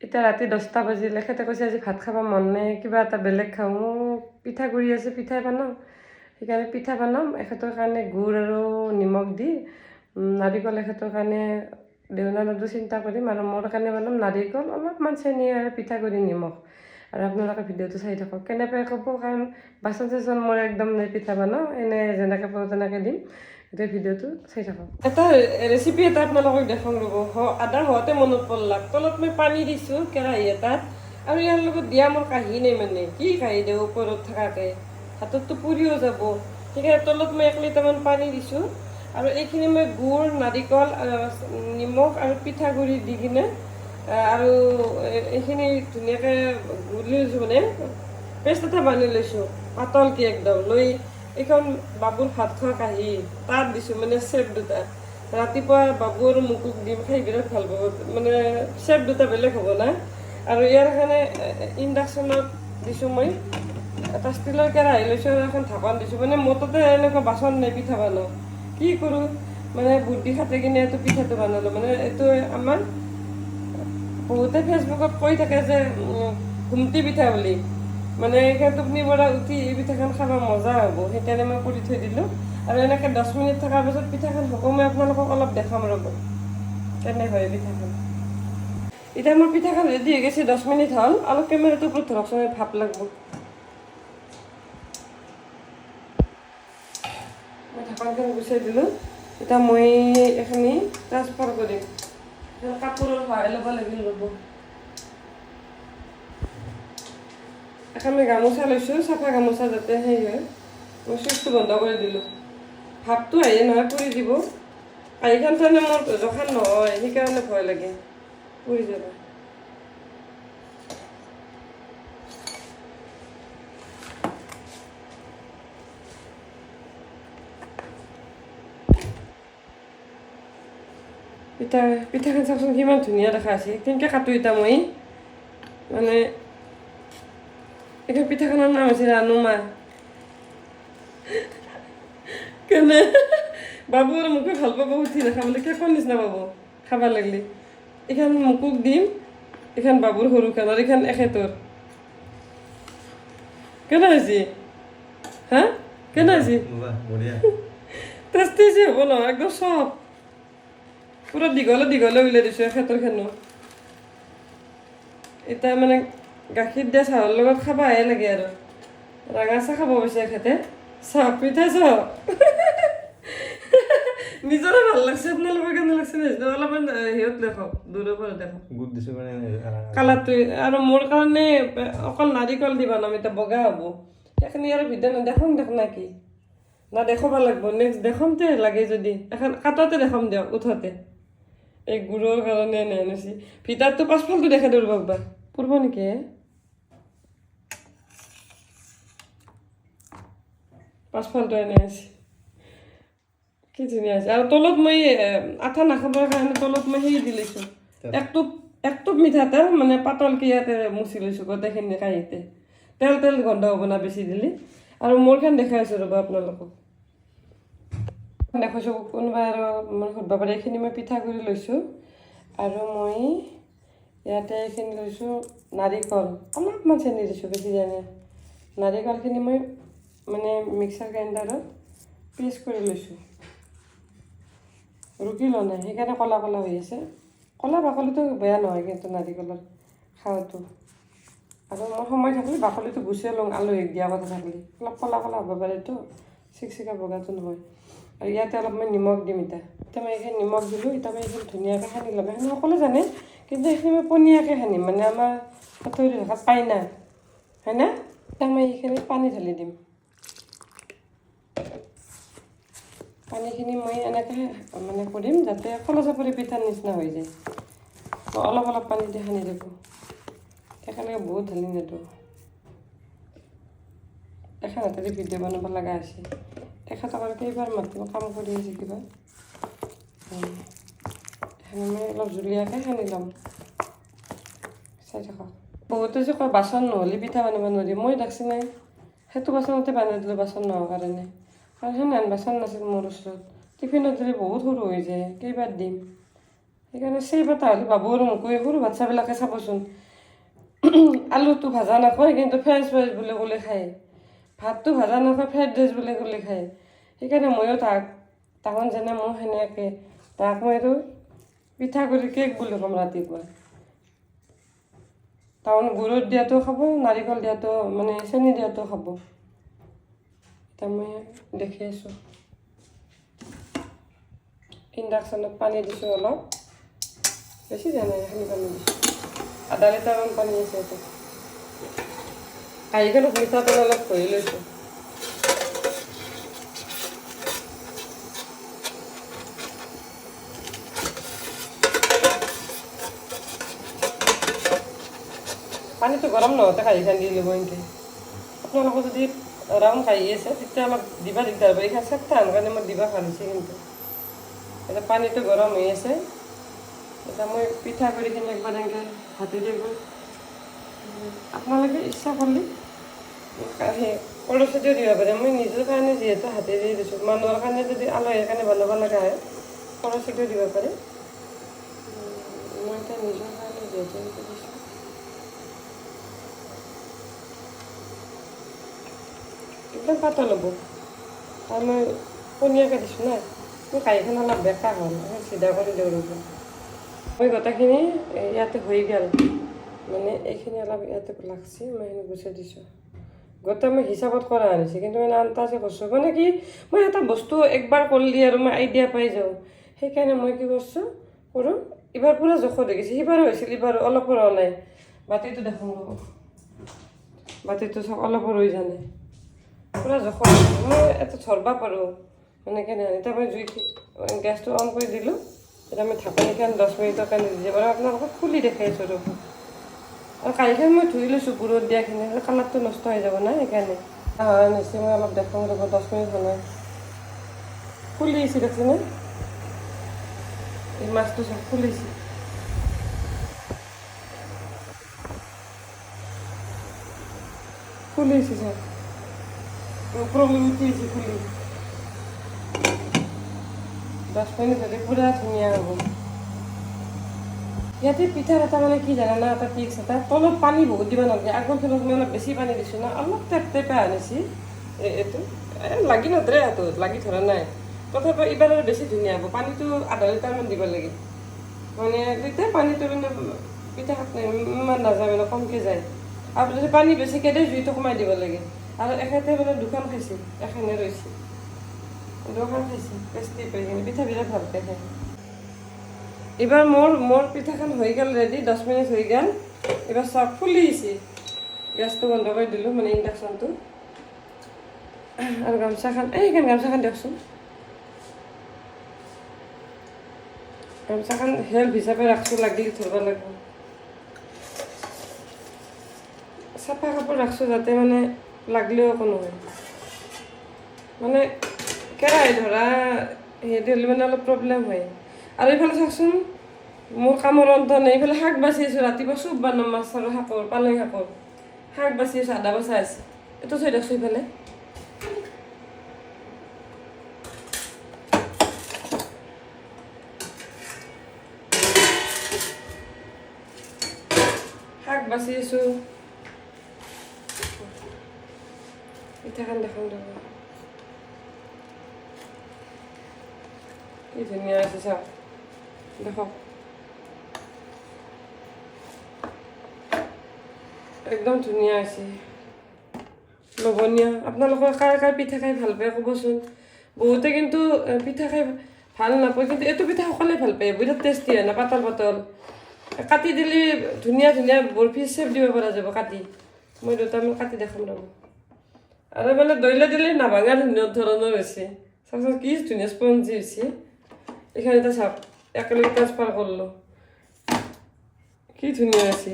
এতিয়া ৰাতি 10টা বাজিল। এখেতে কৈছে আজি ভাত খাব মন নাই, কিবা এটা বেলেগ খাওঁ। মোৰ পিঠাগুড়ি আছে, পিঠাই বনাওঁ। সেইকাৰণে পিঠা বনাম। এখেতৰ কাৰণে গুড় আৰু নিমখ দি নাৰিকল এখেতৰ কাৰণে দেওনা লাডু চিন্তা কৰিম আৰু মোৰ কাৰণে বনাম নাৰিকল অলপমান চেনি আৰু পিঠাগুড়ি নিমখ। আৰু আপোনালোকে ভিডিঅ'টো চাই থাকক, কেনেকৈ ক'ব, কাৰণ বাচন চাচন মোৰ একদম নাই। পিঠা বনাওঁ এনে যেনেকৈ পাৰোঁ তেনেকৈ দিম। এতিয়া ভিডিঅ'টো চাই থাকক। এটা ৰেচিপি এটা আপোনালোকক দেখাওঁ ৰ'ব। আদা হোৱাতে মনত পৰলাক, তলত মই পানী দিছোঁ কেৰাহী এটাত আৰু ইয়াৰ লগত দিয়া মোৰ কাঁহী নাই। মানে কি কাঁহী দিওঁ ওপৰত থকাকৈ, হাতততো পুৰিও যাব। সেইকাৰণে তলত মই 1 লিটাৰমান পানী দিছোঁ আৰু এইখিনি মই গুড়, নাৰিকল, নিমখ আৰু পিঠাগুড়ি দি কিনে আৰু এইখিনি ধুনীয়াকৈ গুলি লৈছোঁ, মানে পেষ্ট এটা বনাই লৈছোঁ পাতলকৈ একদম। লৈ এইখন বাবুৰ ভাত খোৱা কাঁহী, তাত দিছোঁ। মানে চেপ দুটা ৰাতিপুৱা বাবু আৰু মোকো দিম, খাই বিৰাট ভাল পাব। মানে চেপ দুটা বেলেগ হ'ব না। আৰু ইয়াৰ কাৰণে ইণ্ডাকশ্যনত দিছোঁ মই, এটা ষ্টীলৰ কেৰাহী লৈছোঁ আৰু এখন ঢাকন দিছোঁ। মানে মোৰ তাতে এনেকুৱা বাচন নাই পিঠা বনাওঁ, কি কৰোঁ? মানে বুদ্ধি খাটি কিনে এইটো পিঠাটো বনালোঁ। মানে এইটো আমাৰ বহুতে ফেচবুকত কৈ থাকে যে ঘুমটি পিঠা বুলি। মানে সেই টোপনিৰ পৰা উঠি এই পিঠাখন খাব মজা হ'ব, সেইকাৰণে মই কৰি থৈ দিলোঁ। আৰু এনেকৈ 10 মিনিট থকাৰ পাছত পিঠাখন হ'ব। মই আপোনালোকক অলপ দেখাম ৰ'ব, কেনে হয় পিঠাখন। এতিয়া মোৰ পিঠাখন ৰেডি হৈ গৈছে, 10 মিনিট হ'ল। অলপ কেমেৰাটোৰ ওপৰত ধৰকচোন, ভাপ লাগব। মই ঢাকনখন গুচাই দিলোঁ। এতিয়া মই এইখিনি ট্ৰান্সফাৰ কৰিম। কাপোৰৰ সহায় ল'ব লাগিল, ৰ'ব। এখন মই গামোচা লৈছোঁ, চাফা গামোচা, যাতে সেই হয়। মই চুইচটো বন্ধ কৰি দিলোঁ। ভাপটো আহে নহয়, পুৰি দিব। কাঁহীখন তাৰমানে মোৰ জোখান নহয়, সেইকাৰণে ভয় লাগে পুৰি যাব। পিঠাখন চাওকচোন, কিমান ধুনীয়া দেখা আছে। কেনেকৈ কাটো এতিয়া মই? মানে এইখন পিঠাখনৰ নাম হৈছে ৰানুমা। কেনে বাবু আৰু মোকো ভাল পাব উঠি দেখাবলৈ, কেকৰ নিচিনা পাব খাব লাগিলে। এইখন মোকুক দিম, এইখন বাবুৰ সৰুখন আৰু এইখন এখেতৰ। কেনে হৈছে হা? কেনে হৈছে? বঢ়িয়া। টেষ্টি হ'ব নহয়, একদম চফ্ট। পূৰা দীঘলে দীঘলে উলিয়াই দিছোঁ এখেতৰ খেনো। এতিয়া মানে গাখীৰ দিয়া চাহৰ লগত খাবাহে লাগে আৰু ৰাঙা চাহ খাব গৈছে এখেতে। চাহ পিঠা চাহ নিজৰে ভাল লাগছে, আপোনালোকৰ কেনে লাগছে নাজানো। অলপমান সিহঁত দেখক, দূৰৰ পৰা দেখক। গুড় দিছোঁ মানে। কালাৰটো আৰু মোৰ কাৰণে অকল নাৰিকল দি বনাম এতিয়া, বগা হ'ব সেইখিনি। আৰু ভিডিঅ' নেদেখোঁ দেখ না কি না দেখুৱাব লাগিব। নেক্সট দেখাম তে, লাগে যদি এখন কাটতে দেখাম দিয়ক উঠতে। এই গুড়ৰ কাৰণে এনে আনিছি। ভিতৰটো পাছফালটো দেখাই দিওঁ একবাৰ। পুৰব নেকি হে? পাছফালটো এনে আছে, কি ধুনীয়া আছে। আৰু তলত মই আঠা নাখাবৰ কাৰণে তলত মই সেই দি লৈছোঁ, একটোপ একটোপ মিঠাতেল, মানে পাতলকৈ ইয়াতে মুচি লৈছোঁ গোটেইখিনি কাঁহীতে। তেল তেল গন্ধ হ'ব না বেছি দিলে। আৰু মোৰখন দেখাই আছোঁ ৰ'ব আপোনালোকক। দেখুৱাইছোঁ, কোনোবাই আৰু মানে সুধিব পাৰে। এইখিনি মই পিঠাগুড়ি লৈছোঁ আৰু মই ইয়াতে এইখিনি লৈছোঁ নাৰিকল, অলপমান চেনি দিছোঁ, বেছি দিয়া নাই। নাৰিকলখিনি মই মানে মিক্সাৰ গ্ৰাইণ্ডাৰত পেষ্ট কৰি লৈছোঁ, ৰুকি লোৱা নাই, সেইকাৰণে ক'লা ক'লা হৈ আছে। ক'লা বাকলিটো বেয়া নহয় কিন্তু নাৰিকলৰ খাওঁটো। আৰু মই সময় থাকিলে বাকলিটো গুচাই লওঁ, আলহীক দিয়া কথা থাকিলে। অলপ ক'লা ক'লা হ'ব পাৰেতো, চিকচিকা বগাটো নহয়। আৰু ইয়াতে অলপ মই নিমখ দিম এতিয়া। এতিয়া মই এইখিনি নিমখ দিলোঁ। এতিয়া মই এইখিনি ধুনীয়াকৈ সানি ল'ম। এইখিনি সকলোৱে জানে, কিন্তু এইখিনি মই পনীয়াকৈ সানিম। মানে আমাৰ পাতৰি ভাষাত পাইনা হয়নে? এতিয়া মই এইখিনি পানী ঢালি দিম। পানীখিনি মই এনেকৈ মানে কৰিম যাতে খোলা চাপৰি পিঠাৰ নিচিনা হৈ যায়। মই অলপ অলপ পানী দি সানি থাকোঁ, একেলগে বহুত ঢালি নিদিওঁ। এখন হাতেৰে ভিডিঅ' বনাব লগা হৈছে। তেখেতক আৰু কেইবাৰ মাতিব, কাম কৰি আছে কিবা। এইখিনি মই অলপ জুলীয়াকৈ সানি ল'ম, চাই থাকক। বহুতে যে কয় বাচন নহ'লে পিঠা বনাব নোৱাৰি, মই দেখছি নাই, সেইটো বাচনতে বনাই দিলোঁ বাচন নোহোৱাৰ কাৰণে। কাৰণ সেনেহেন বাচন নাছিল মোৰ ওচৰত। টিফিনত দিলে বহুত সৰু হৈ যায়, কেইবাৰ দিম। সেইকাৰণে চেপ এটা হ'লে বাবু আৰু মোকো, সৰু বাচ্ছাবিলাকে চাবচোন, আলুটো ভাজা নাখায় কিন্তু ফ্ৰেঞ্চ ফ্ৰাইজ বুলি ক'লে খায়, ভাতটো ভাজা নাখায় ফ্ৰাইড ৰাইচ বুলি ক'লে খায়। সেইকাৰণে ময়ো তাহোন যেনে মই সেনেকৈ তাক মই এইটো পিঠাগুড়ি কেক বুলি ক'ম ৰাতিপুৱা। তাহোন গুড়ত দিয়াটো খাব, নাৰিকল দিয়াটো মানে চেনি দিয়াটো খাব। এতিয়া মই দেখি আছোঁ ইণ্ডাকশ্যনত পানী দিছোঁ অলপ, বেছি দিয়া নাই, এইখিনি পানী দিছোঁ, আধা লিটাৰমান পানী আছে এইটো। কাঁহীখনত মিঠাতেল অলপ ঘঁহি লৈছোঁ। পানীটো গৰম নহওঁতে কাঁহীখন দি ল'ব এনেকৈ। আপোনালোকৰ যদি ৰাউণ্ড কাঁহী আছে তেতিয়া অলপ দিবা দিগদাৰ হ'ব, এইখন চেপটা আন কাৰণে মই দিবা ভাল হৈছে। কিন্তু এতিয়া পানীটো গৰম হৈ আছে, এতিয়া মই পিঠাগুড়িখিনি একবাৰ এনেকৈ হাতেদি একবাৰ, আপোনালোকে ইচ্ছা কৰিলে সেই কলচীটো দিব পাৰে। মই নিজৰ কাৰণে যিহেতু হাতেদি দিছোঁ, মানুহৰ কাৰণে যদি আলহীৰ কাৰণে বনাব লগা হয় কলচীটো দিব পাৰে। মই এতিয়া নিজৰ কাৰণে যিহেতু এনেকৈ দিছোঁ। একদম পাতল হ'ব, আৰু মই পনীয়াকৈ দিছোঁ না, মোৰ কাঁহীখন অলপ বেকা হ'ল, চিধা কৰি দিওঁ ৰ'ব। মই গোটেইখিনি ইয়াতে হৈ গ'ল, মানে এইখিনি অলপ ইয়াতে লাগছে, মই সেইখিনি গুচাই দিছোঁ। গোটেই মই হিচাপত কৰা আনিছোঁ, কিন্তু মানে আন্তাজে কৰিছোঁ, মানে কি মই এটা বস্তু একবাৰ কৰিলে আৰু মই আইডিয়া পাই যাওঁ, সেইকাৰণে মই কি কৰিছোঁ কৰোঁ। এইবাৰ পূৰা জোখত হৈ গৈছে, সিবাৰো হৈছিল, এইবাৰ অলপো হোৱা নাই। বাতিটো দেখোন ৰ'ব, বাতিটো চাওক অলপো ৰৈ যোৱা নাই, পূৰা জোখত মই এটা ধৰবা পাৰোঁ মানে কেনে। এতিয়া মই জুই গেছটো অন কৰি দিলোঁ, এতিয়া মই ঢাকনিখন 10 মিনিটৰ কাৰণে দি দিম আৰু আপোনালোকক খুলি দেখাই আছোঁ ৰ'ব। আৰু কাঁহীখন মই ধুই লৈছোঁ গুড়ত দিয়াখিনি, কালাৰটো নষ্ট হৈ যাব না, সেইকাৰণে নিশ্চয় মই অলপ দেখাওঁ ৰ'ব। 10 মিনিট হোৱা নাই, ফুলি আহিছে দেখছেনে, এই মাছটো চব ফুলিছে। ফুলিছে চব ওপৰলৈ উঠি আহিছে ফুলি। 10 মিনিট হ'লে পূৰা ধুনীয়া হ'ব। ইয়াতে পিঠাৰ এটা মানে কি জানা না, এটা টিক্স এটা, তলত পানী বহুত দিব নালাগে। আগৰ খেলত মই অলপ বেছি পানী দিছোঁ না, অলপ টেপ টেপে আনিছে এইটো লাগি নধৰে, হাতত লাগি ধৰা নাই, তথাপি এইবাৰ আৰু বেছি ধুনীয়া হ'ব। পানীটো আধা লিটাৰমান দিব লাগে, মানে তেতিয়া পানীটো মানে পিঠা ইমান নাযায়, মানে কমকৈ যায়। আৰু যদি পানী বেছিকৈ দিয়ে জুইটো কমাই দিব লাগে। আৰু এখেতে মানে দুখন খাইছে, এখনে ৰৈছে, দুখন খাইছে, টেষ্টি পাই কিনে পিঠা বিৰাট ভালকৈ খায়। এইবাৰ মোৰ পিঠাখন হৈ গ'ল ৰেডি, 10 মিনিট হৈ গ'ল। এইবাৰ চাওক ফুলি আহিছে, গেছটো বন্ধ কৰি দিলোঁ মানে ইণ্ডাকশ্যনটো। আৰু গামোচাখন, এইখন গামোচাখন দিয়কচোন, গামোচাখন হেল্প হিচাপে ৰাখছোঁ, লাগিলে ধৰিব লাগিব। চাফা কাপোৰ ৰাখছোঁ যাতে মানে লাগলেও একো নহয়, মানে কেৰাহী ধৰা হেৰি হ'লে মানে অলপ প্ৰব্লেম হয়। আৰু এইফালে চাওকচোন মোৰ কামৰ অন্ত নাই, এইফালে শাক বাচি আছোঁ, ৰাতিপুৱা চুপ বনাম মাছ আৰু শাকৰ, পালেং শাকৰ শাক বাচি আছোঁ, আদা বাচা আছে, এইটো থৈ দিয়কচোন এইফালে। শাক বাচি আছোঁ, পিঠাখন দেখাম ৰ'ব, কি ধুনীয়া আছে চাওক, দেখক একদম ধুনীয়া হৈছে, লৱণীয়া। আপোনালোকৰ কাৰ কাৰ পিঠা খাই ভাল পায় ক'বচোন। বহুতে কিন্তু পিঠা খাই ভাল নাপায়, কিন্তু এইটো পিঠা সকলোৱে ভাল পায়, বিৰাট টেষ্টি হয় না, পাতল পাতল কাটি দিলে ধুনীয়া ধুনীয়া বৰফি চেপ দিব পৰা যাব কাটি। মই দুটামান কাটি দেখাম ৰ'ব। আৰু মানে দৈলে দিলে নাভাঙা ধুনীয়া ধৰণৰ হৈছে, চাওকচোন কি ধুনীয়া স্পঞ্জি হৈছে। এইখন এটা চাওক, একেলগে ট্ৰান্সফাৰ কৰিলোঁ, কি ধুনীয়া হৈছে।